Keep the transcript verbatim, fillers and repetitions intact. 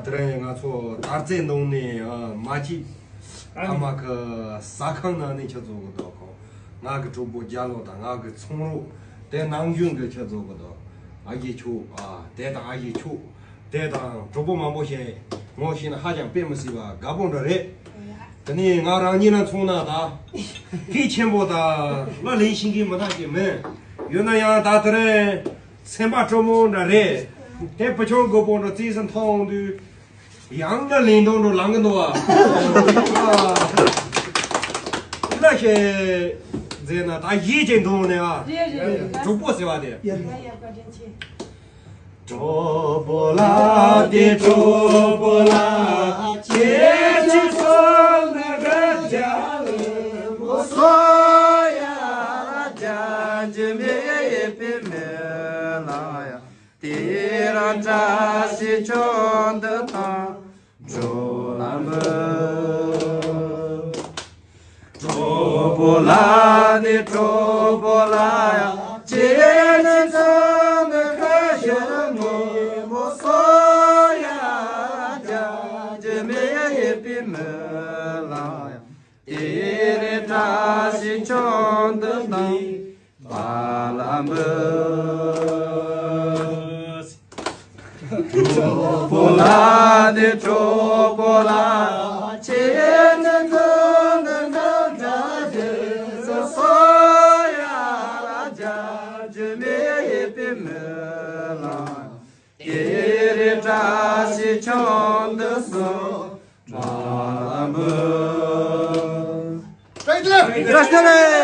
དེ་རིང་ང་ཚོ་དར་རྩེ་གདོང་ནས་ཨ་མ་གཅིག་ཨ་མ་གི་ཟ་ཁང་ནང་ནས་ཁྱེད་ཚོ་གི་འདུག་གོ། ང་གི་གྲོགས་པོ་རྒྱ་ལོ་དང་ང་གི་ཚོང་རོགས་དེ་ནང་རྒྱུན་གི་ཁྱེད་ཚོ་གི་འདུག་ཨ་ཡེ་ཆོ་ཨ་དེ་དང་ཨ་ཡེ་ཆོ་དེ་དང་གྲོགས་པོ་མང་པོ་ཞིག་ངོ་ཤེས་ན་ཧ་ཅང་དཔེ་མི་སྲིད་པ་དགའ་པོ་འདྲ་རེད། དེ་ནས་ང་རང་ཉིད་ལ་མཚོན་ན་ད་སྐད་ཆེན་པོ་དང་ལ་ལེན་ཤེས་མཁན་མི་ཐག་ཅིག་མིན། ཡོད་ན་ཡང་ད་དེ་རིང་སེམས་པ་སྤྲོ་མོ་འདྲ་རེད། དེ་བུ་ཆུང་རྒོད་པོ་འདྲ་རྩིས་སུ་མཐོང་འོང་དུས་ཡང་ན་ལེན་དོང་འགྲོ་ལང་གི་འདུག་བ། ལ་ཤེ་ཟེར་ན་ད་ཡིད་ཀྱི་འདུག་ནས་ཨ། རེད་རེད་རེད། གྲོགས་པོ་ཟེར་བ་དེ། ཡ་ཡ་བཀའ་དྲིན་ཆེ། གྲོགས་པོ་ལ་དེ་གྲོགས་པོ་ལ་ཁྱེད་ཀྱི་སོང་ན་ར་རྒྱ་ལ་མོ་སོ་ཡ་ར་རྒྱ་ཇི་མེད་པའི་མེ་ལ་ཡ། དེ་རང་བཀྲ་ཤིས་ཆོས་འདི་དང་འགྲོ་ལ་འབུལ། གྲོགས་པོ་ལ་ནི་གྲོགས་པོ་ལ་ཡ། ཁྱེད་ནི་ཚོ་ནི་ཁ་ཤར་ངོ་མོ་སོ་ཡ་རྒྱ་ཇི་མེད་པའི་མེ་ལ་ཡ། དེ་རེ་བཀྲ་ཤིས་ཆོས་འདི་དང་བ་ལ་འབུལ། གྲོགས་པོ་ལ་ནི་གྲོགས་པོ་ལ་ཁྱེད་ནི་ཚོ་འདི་འདྲ་འདྲ་ཞིག་སོ་སོ་ཡ་ལ་རྒྱ་ཇི་མེད་པའི་མེ་ལ། དེ་རེ་བཀྲ་ཤིས་ཆོས་འདི་སོ་བ་ལ་འབུལ། བཀྲ་ཤིས་བདེ་ལེགས།